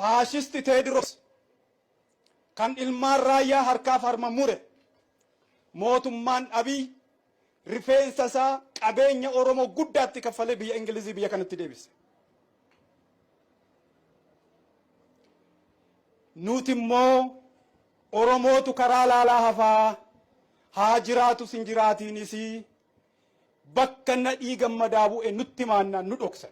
Faashisti Teediroos kan ilmaan Raayyaa harkaaf harma mure, mootummaan Abiy rifeensa isaa qabeenya Oromoo guddaatti kaffalee biyya Ingilizii biyya kanatti deebise. Nuti immoo Oromootu karaa laalaa hafaa, haa jiraatus hin jiraatiinis bakka Nadhii Gammadaa bu'e nutti maannaan nu dhoksan.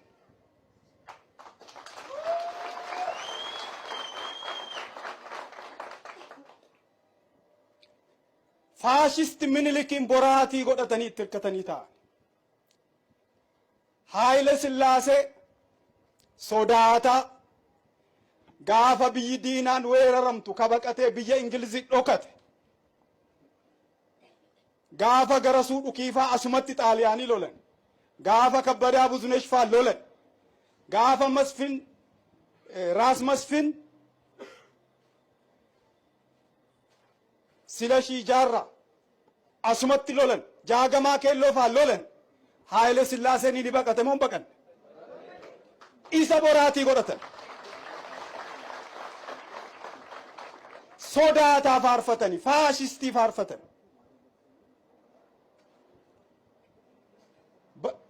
Faashisti Minilikiin boraatii godhatanii itti hirkatanii taa'an. Haayile Sillaasee sodaataa gaafa biyyi diinaan weeraramtu ka baqatee biyya Ingilizii dhokate. Gaafa Garasuu Dhukiifaa asumatti Xaaliyaanii lolan. Gaafa Kabbadaa Buzunesh faa lolan. Gaafa Masfin Raas Masfin Silashii Jaarraa asumatti lolan. Jaagamaa Keelloo faa lolan. Haayile Sillaaseen ni baqate moo hin baqanne? Isa boraatii godhatan. Sodaataa faarfatani, faashistii faarfatan.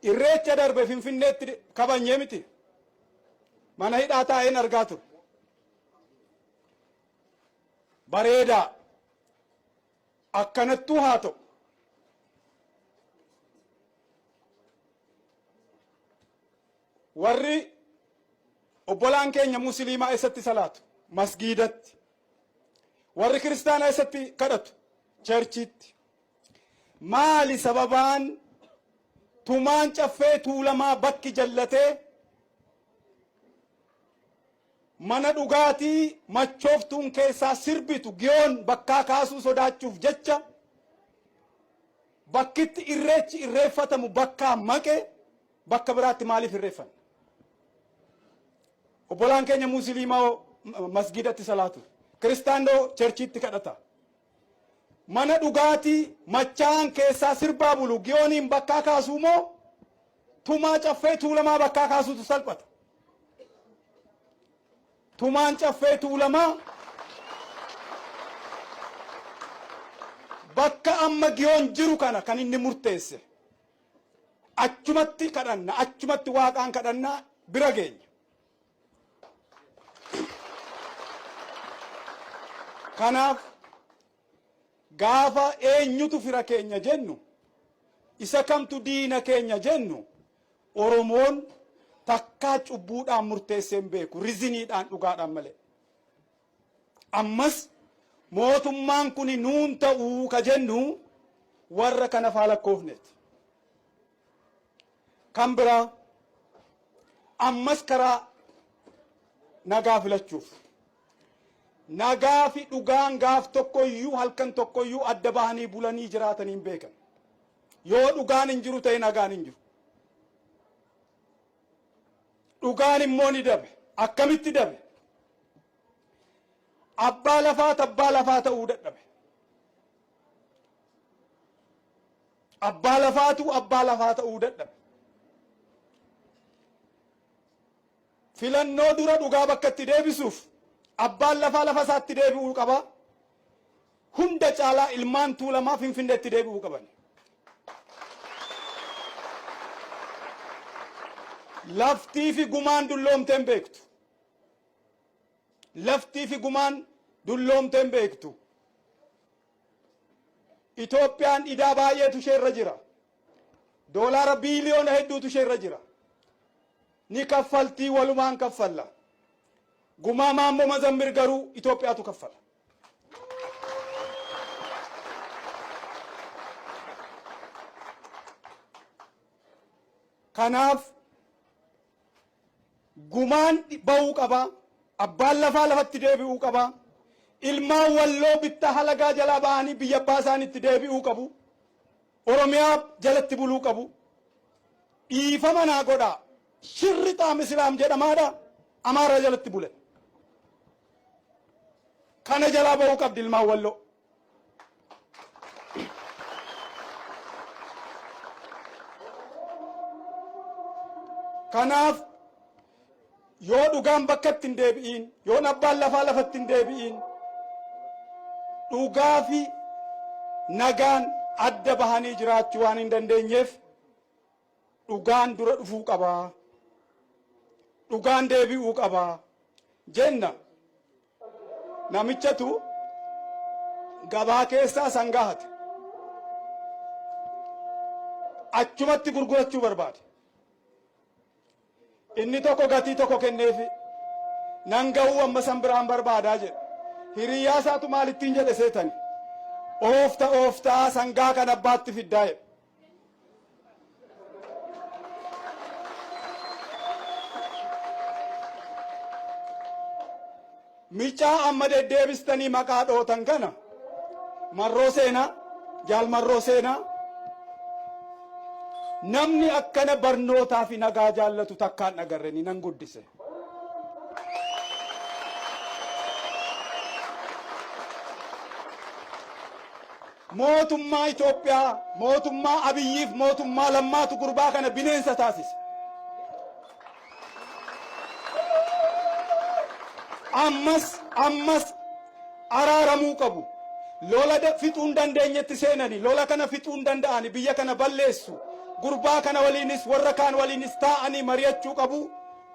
Irreecha darbe Finfinneetti kabanyee miti. Mana hidhaa taa'een argaa ture. Bareedaa. Akkanattuu haa ta'u. Warri obbolaan keenya musliimaa eessatti salaatu? Masgiidatti. Warri kiristaanaa eessatti kadhatu? Cherchiitti. Maali sababaan tumaan Caffee Tuulamaa bakki jallatee mana dhugaatii machooftuun keessaa sirbitu Giyoon bakkaa kaasuu sodaachuuf jecha bakkitti irreechi irreeffatamu bakkaa maqe bakka biraatti maaliif irreeffanna? Obbolaan keenya musliimaa masgiidatti salaatu. Kiristaannoo cherchiitti kadhata. Mana dhugaatii machaa'an keessaa sirbaa bulu Giyooniin bakkaa kaasuu moo tumaa Caffee Tuulamaa bakkaa kaasuutu salphata? Tumaan Caffee Tuulamaa bakka amma Giyoon jiru kana kan inni murteesse. Achumatti kadhanna, achumatti Waaqaan kadhanna bira geenya. Kanaaf gaafa eenyutu fira keenya jennu, isa kamtu diina keenya jennu, Oromoon takkaa cubbuudhaan murteessee hin beeku, riziniidhaan dhugaadhaan malee. Ammas mootummaan kun nuun ta'uu ka jennu warra kana faa lakkoofneeti. Kan biraa ammas karaa nagaa filachuuf. Nagaa fi dhugaan gaaf tokkoyyuu halkan tokkoyyuu adda bahanii bulanii jiraatanii hin beekan. Yoo dhugaan hin jiru ta'e nagaan hin jiru. Dhugaan immoo ni dabe. Akkamitti dabe? Abbaa lafaa abbaa lafaa ta'uu dadhabe. Abbaa lafaatu abbaa lafaa ta'uu dadhabe. Filannoo dura dhugaa bakka itti deebisuuf abbaan lafaa lafa isaatti deebi'uu qaba. Hunda caalaa ilmaan Tuulamaa Finfinneetti deebi'uu qaban. Laftii fi gumaan dulloomtee hin beektu. Laftii fi gumaan dulloomtee hin beektu. Itoophiyaan idaa baay'eetu ishee irra jira. Doolaara biiliyoona hedduutu ishee irra jira. Ni kaffaltii walumaan kaffalla. Gumaa Maammoo Mazammir garuu Itoophiyaatu kaffala. Kanaaf gumaan ba'uu qaba. Abbaan lafaa lafatti deebi'uu qaba. Ilmaan Walloo bittaa halagaa jalaa ba'anii biyya abbaa isaaniitti deebi'uu qabu. Oromiyaa jalatti buluu qabu. Dhiifama naa godhaa. Shirri xaam Islaam jedhamaadha. Amaaraa jalatti bule. Kana jalaa ba'uu qabdi ilmaan Walloo. Kanaaf Yoo dhugaan bakkatti hin deebi'iin, yoon abbaan lafaa lafatti hin deebi'iin, dhugaa fi nagaan adda bahanii jiraachuu waan hin dandeenyeef dhugaan dura dhufuu qaba. Dhugaan deebi'uu qaba jenna. Namichatu gabaa keessaa sangaa hate. Achumatti gurgurachuu barbaade. Inni tokko gatii tokko kenneefi nan ga'uu amma san biraan barbaadaa jedhe. Hiriyyaa isaatu maal ittiin jedhe seetani? Oofta ooftaa sangaa kan abbaatti fiddaa jedhe. Micaa amma deddeebistanii maqaa dhootan kana Marroo Seenaa, Jaal Marroo Seenaa namni akkana barnootaa fi nagaa jaallatu takkaan agarreni nan guddise. Mootummaa Itoophiyaa, mootummaa Abiyyiif mootummaa Lammaatu gurbaa kana bineensa taasise. Ammas ammas araaramuu qabu. Lola fixuu hin dandeenyetti seenani. Lola kana fixuu hin danda'ani. Biyya kana balleessu. Gurbaa kana waliinis warra kaan waliinis taa'anii mari'achuu qabu.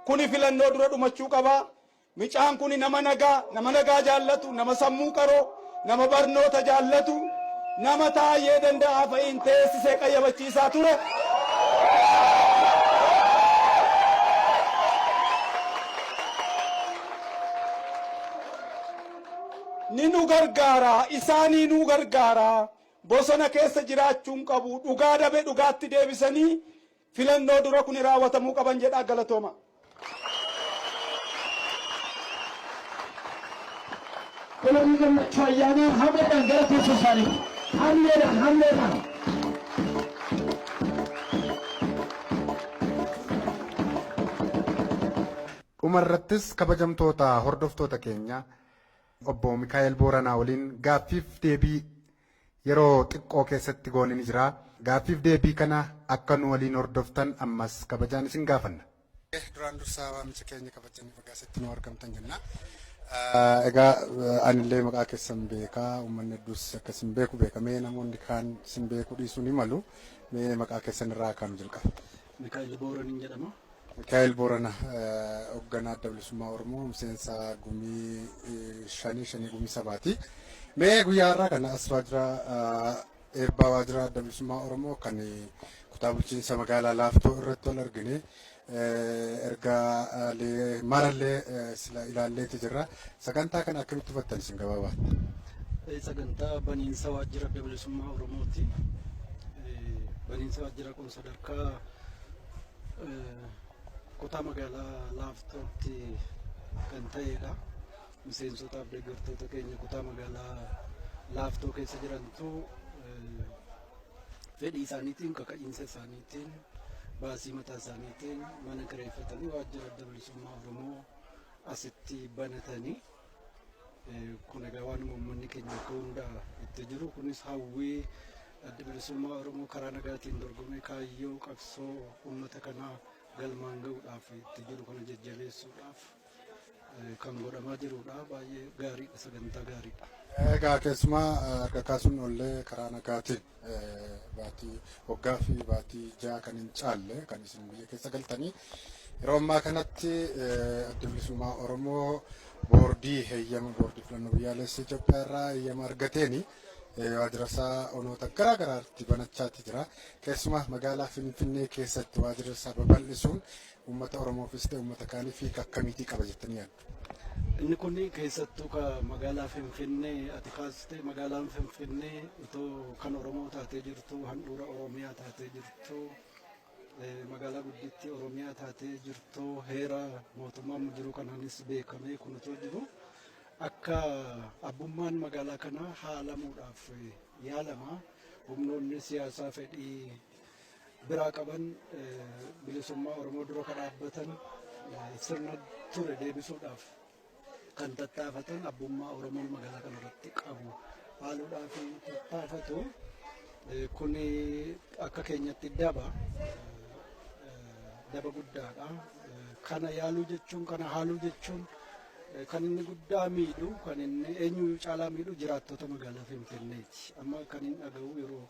Kuni filannoo dura dhumachuu qaba. Micaan kuni nama nagaa, nama nagaa jaallatu, nama sammuu qaroo, nama barnoota jaallatu, nama Taayyee Danda'aa fa'iin teessisee qayyabachiisaa ture. Ni nu gargaara, isaanii nu gargaara. Bosona keessa jiraachuu hin qabu. Dhugaa dabe dhugaatti deebisanii filannoo dura kuni raawwatamuu qaban jedhaa galatooma. Kolonii Gammachuu Ayyaanaa hamleedhaan gara teessoo isaaniitti. Hamleedhaan hamleedhaan. Dhumarrattis kabajamtoota hordoftoota keenya obbo Mikaa'el Booranaa waliin gaaffiif deebii yeroo xiqqoo keessatti goone ni jira. Gaaffiif deebii kana akka nu waliin hordoftan ammas kabajaan isin gaafanna. Duraan dursaa waamicha keenya kabajanii baga asitti nu argamtan jenna. Egaa anillee maqaa keessan beekaa, uummanni hedduus akka isin beeku beekamee namoonni kaan isin beekuu dhiisuu ni malu. Mee maqaa keessan irraa kaanu jalqaba. Mikaa'el Booranin jedhama. Mikaa'el Boorana, hoogganaa Adda Bilisummaa Oromoo, miseensa gumii shanii shanii gumii sabaati. Mee guyyaa har'aa kana as waajjira eebbaa waajjira Adda Bilisummaa Oromoo kan kutaa bulchiinsa magaalaa Laaftoo irratti wal argine erga marallee sila ilaalleeti jirra. Sagantaa kana akkamitti hubattan isin gabaabaatti? Sagantaa baniinsa waajjira Adda Bilisummaa Oromooti. Baniinsa waajjira kun sadarkaa kutaa magaalaa Laaftootti kan ta'edha. Miseensotaaf deeggartoota keenya kutaa magaalaa Laaftoo keessa jirantu fedhii isaaniitiin, kaka'iinsa isaaniitiin, baasii mataa isaaniitiin mana kireeffatanii waajjira Adda Bilisummaa Oromoo asitti banatanii, kun egaa waanuma uummanni keenya akka hunda itti jiru. Kunis hawwii Adda Bilisummaa Oromoo karaa nagaatiin dorgomee kaayyoo qabsoo uummata kanaa galmaan ga'uudhaaf itti jiru kana jajjabeessuudhaaf kan godhamaa jirudha. Baay'ee gaariidha, sagantaa gaariidha. Egaa keessumaa harka kaasuun ollee karaa nagaatiin baatii waggaa fi baatii 6 kan hin caalle kan isin biyya keessa galtanii, yeroo ammaa kanatti Adda Bilisummaa Oromoo boordii heeyyama boordii filannoo biyyaalessa Itoophiyaa irraa heeyyama argateeni waajjira isaa onoota garaa garaatti banachaati jira. Keessumaa magaalaa Finfinnee keessatti waajjira isaa babal'isuun uummata Oromoofis ta'e uummata kaaniif hiika akkamiitii qaba jettanii yaaddu? Inni kun keessattuu ka magaalaa Finfinnee ati kaaste, magaalaan Finfinnee otoo kan Oromoo taatee jirtu, handhuura Oromiyaa taatee jirtu, magaalaa guddittii Oromiyaa taatee jirtu, heera mootummaan jiru kanaanis beekamee kun otoo jiru, akka abbummaan magaalaa kanaa haalamuudhaaf yaalama. Humnoonni siyaasaa fedhii biraa qaban, bilisummaa Oromoo dura kan dhaabbatan, sirna ture deebisuudhaaf kan tattaafatan, abbummaa Oromoon magaalaa kana irratti qabu haaluudhaaf tattaafatu. Kun akka keenyatti daba guddaadha. Kana yaaluu jechuun, kana haaluu jechuun kan inni guddaa miidhu, kan inni eenyuyyuu caalaa miidhu jiraattota magaalaa Finfinneeti. Amma kan hin dhaga'u yeroo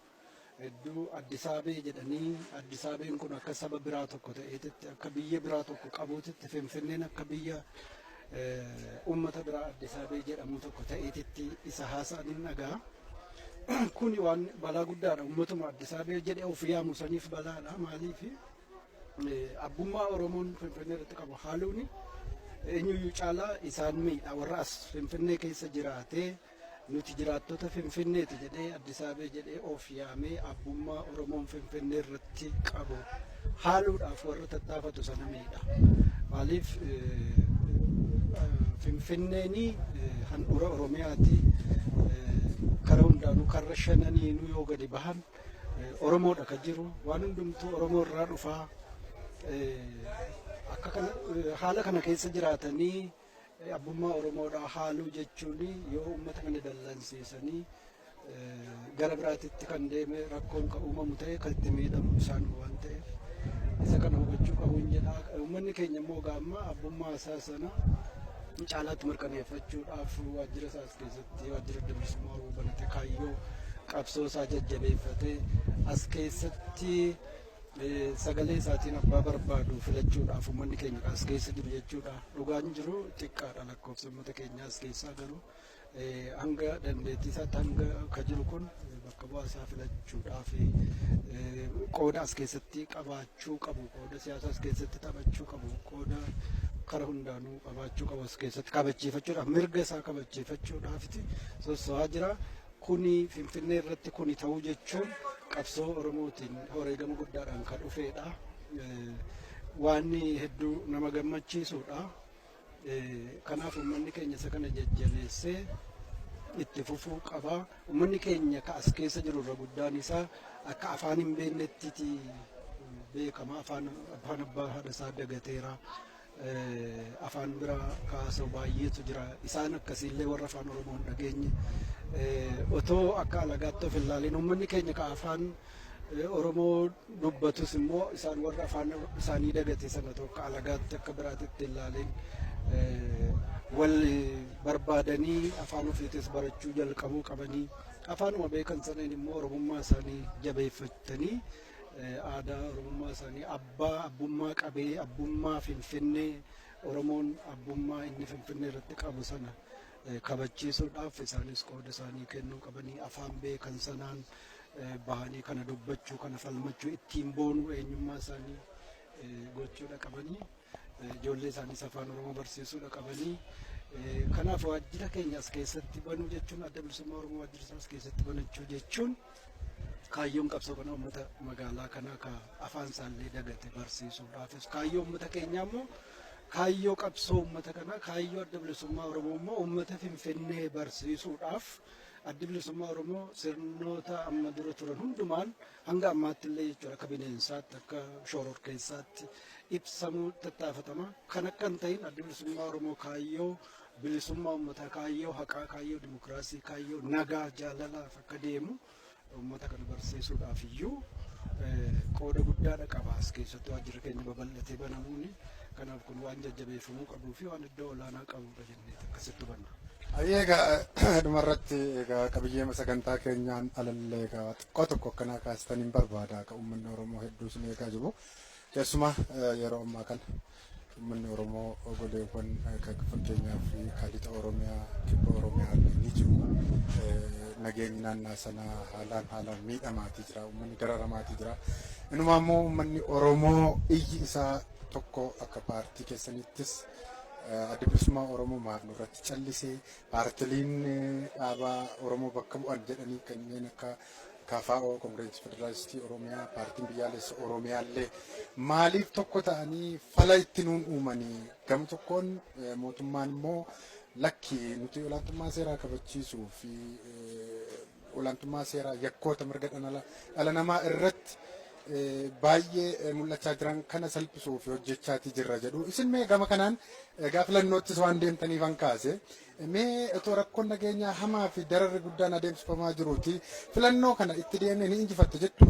hedduu Addisaabee jedhanii, Addisaabeen kun akka saba biraa tokko ta'eetitti, akka biyya biraa tokko qabuutitti, Finfinneen akka biyya uummata biraa Addisaabee jedhamu tokko ta'eetitti isa haasa'an hin dhaga'a. Kuni waan balaa guddaadha. Uummatuma Addisaabee jedhee of yaamu saniif balaadha. Maaliif, abbummaa Oromoon Finfinnee irratti qabu haaluuni eenyuyyuu caalaa isaan miidha. Warra as Finfinnee keessa jiraatee nuti jiraattota Finfinneeti jedhee, Addisaabee jedhee of yaamee abbummaa Oromoon Finfinnee irratti qabu haaluudhaaf warra tattaafatu sana miidha. Maaliif, Finfinneeni handhuura Oromiyaati. Kara hundaanuu, karra shananiinuu yoo gadi bahan Oromoodha kan jiru. Waan hundumtuu Oromoo irraa dhufaa. Akka kana haala kana keessa jiraatanii abbummaa Oromoodhaa haaluu jechuun yoo uummata kana dallansiisanii gara biraatitti kan deeme, rakkoon kan uumamu ta'e, kan itti miidhamu isaan waan ta'eef isa kana hubachuu qabuun jedha. Uummanni keenya immoo gaamma abbummaa isaa sana caalaatti mirkaneeffachuudhaaf waajjira isaas keessatti waajjira Adda Bilisummaa Oromoo banate, kaayyoo qabsoo isaa jajjabeeffatee as keessatti sagalee isaatiin abbaa barbaadu filachuudhaaf uummanni keenya as keessa jiru jechuudha. Dhugaan jiru xiqqaadha lakkoofsa uummata keenyaa as keessaa, garuu hanga dandeettii isaatti hanga ka jiru kun bakka bu'aa isaa filachuudhaaf qooda as keessatti qabaachuu qabu, qooda siyaasaa as keessatti taphachuu qabu, qooda kara hundaanuu qabaachuu qabu as keessatti kabachiifachuudhaaf, mirga isaa kabachiifachuudhaafiti sosso'aa jira. Kuni Finfinnee irratti kuni ta'uu jechuun qabsoo Oromootiin wareegama guddaadhaan kan dhufeedha. Waan hedduu nama gammachiisudha. Kanaaf uummanni keenya isa kana jajjabeessee itti fufuu qaba. Uummanni keenya ka as keessa jiru irra guddaan isaa akka afaan hin beeknettiti beekama. Afaan abbaa haadha isaa dagateera. Afaan biraa kaasa'u baay'eetu jira. Isaan akkasiillee warra afaan Oromoo hin dhageenye otoo akka alagaatti of hin ilaalin, uummanni keenya ka afaan Oromoo dubbatus immoo isaan warra afaan isaanii dagate sana otoo akka alagaatti, akka biraatitti hin ilaalin, wal barbaadanii afaan ofiitis barachuu jalqabuu qabanii, afaanuma beekan saneen immoo Oromummaa isaanii jabeeffatanii, aadaa Oromummaa isaanii, abbaa abbummaa qabee, abbummaa Finfinnee, Oromoon abbummaa inni Finfinnee irratti qabu sana kabachiisuudhaaf isaanis qooda isaanii kennuu qabanii, afaan beekan sanaan bahanii kana dubbachuu, kana falmachuu, ittiin boonuu, eenyummaa isaanii gochuudha qabanii, ijoollee isaaniis afaan Oromoo barsiisuudha qabanii. Kanaaf waajjira keenya as keessatti banuu jechuun, Adda Bilisummaa Oromoo waajjira isaa as keessatti banachuu jechuun, kaayyoon qabsoo kana uummata magaalaa kanaa ka afaan isaallee dagate barsiisuudhaafis, kaayyoo uummata keenyaa immoo, kaayyoo qabsoo uummata kanaa, kaayyoo Adda Bilisummaa Oromoo immoo uummata Finfinnee barsiisuudhaaf. Addi Bilisummaa Oromoo sirnoota amma dura turan hundumaan hanga ammaatti illee jechuudha akka bineensaatti, akka shororkeessaatti ibsamuu tattaafatama. Kan akka hin ta'in, Addi Bilisummaa Oromoo kaayyoo bilisummaa uummataa, kaayyoo haqaa, kaayyoo dimokiraasii, kaayyoo nagaa, jaalalaaf akka deemu uummata kana barsiisuudhaaf iyyuu qooda guddaadha qaba as keessatti waajjirri keenya babal'atee banamuuni. Kanaaf kun waan jajjabeeffamuu qabuu fi waan iddoo olaanaa qabudha jennee akkasitti hubanna. Egaa dhumarratti egaa qabiyyee sagantaa keenyaan alallee egaa xiqqoo tokko akkanaa kaastan hin barbaada, akka uummanni Oromoo hedduu isin eegaa jiru. Keessumaa yeroo ammaa kana uummanni Oromoo goleewwan fakkeenyaaf lixa Oromiyaa, kibba Oromiyaa illee ni jiru. Nageenyi naannaa sanaa haalaan haalaan miidhamaatii jira. Uummanni dararamaatii jira. Inumaa immoo uummanni Oromoo iyyi isaa tokko, akka paartii keessaniittis Adda Bilisummaa Oromoo maaf nurratti callisee, paartiliin dhaabaa Oromoo bakka bu'an jedhanii kanneen akka KFO, Koongireensii Federaalistii Oromiyaa, Paartiin Biyyaalessa Oromiyaa illee maaliif tokko ta'anii fala itti nuun uumanii, gama tokkoon mootummaan immoo lakki, nuti olaantummaa seeraa kabachiisuu fi olaantummaa seeraa yakkoota mirga dhala namaa irratti baay'ee mul'achaa jiran kana salphisuu fi hojjechaatii jirra jedhu. Isin mee gama kanaan egaa filannoottis waan deemtaniif an kaase, mee otoo rakkoon nageenyaa hamaa fi dararri guddaan adeemsifamaa jiruuti filannoo kana itti deemnee ni injifatte jettu,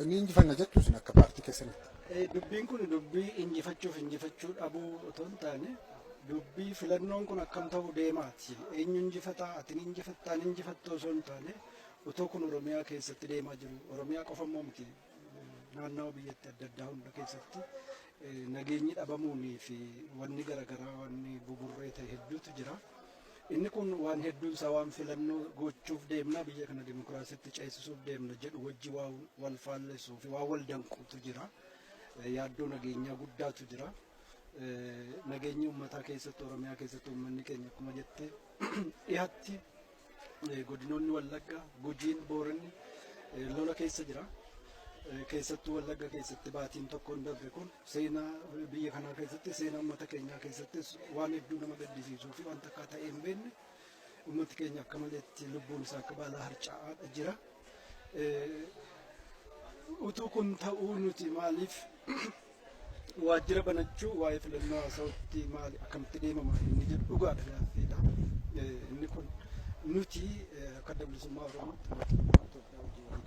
ni injifanna jettu isin akka paartii keessanitti? Dubbiin kun dubbii injifachuuf injifachuu dhabuu otoo hin taane, dubbii filannoon kun akkam ta'uu deemaati. Eenyu injifataa, ati ni injifattaa, ni injifattu osoo hin taane, otoo kun Oromiyaa keessatti deemaa jiru. Oromiyaa qofa immoo miti, naannawa biyyatti adda addaa hunda keessatti nageenyi dhabamuunii fi wanni garaagaraa, wanni buburree ta'e hedduutu jira. Inni kun waan hedduun isaa waan filannoo gochuuf deemna, biyya kana dimokiraasiitti ceesisuuf deemna jedhu wajji waan wal faallessuu fi waan wal danquutu jira. Yaaddoo nageenyaa guddaatu jira. Nageenyi uummataa keessatti, Oromiyaa keessatti, uummanni keenya akkuma jette dhihatti godinoonni Wallaggaa, Gujiin, Booranni lola keessa jira. Keessattuu Wallagga keessatti baatiin tokkoon darbe kun seenaa biyya kanaa keessatti, seenaa uummata keenyaa keessattis waan hedduu nama gaddisiisuu fi waan takkaa ta'ee hin beekne, uummati keenya akka maleetti lubbuun isaa akka baalaa harca'aadha jira. Utuu kun ta'uu nuti maaliif waajjira banachuu, waa'ee filannoo haasa'utti maali, akkamitti deemama inni jedhu dhugaadha, gaaffiidha. Inni kun nuti akka Adda Bilisummaa Oromootti mootummaa Itoophiyaa wajjin walii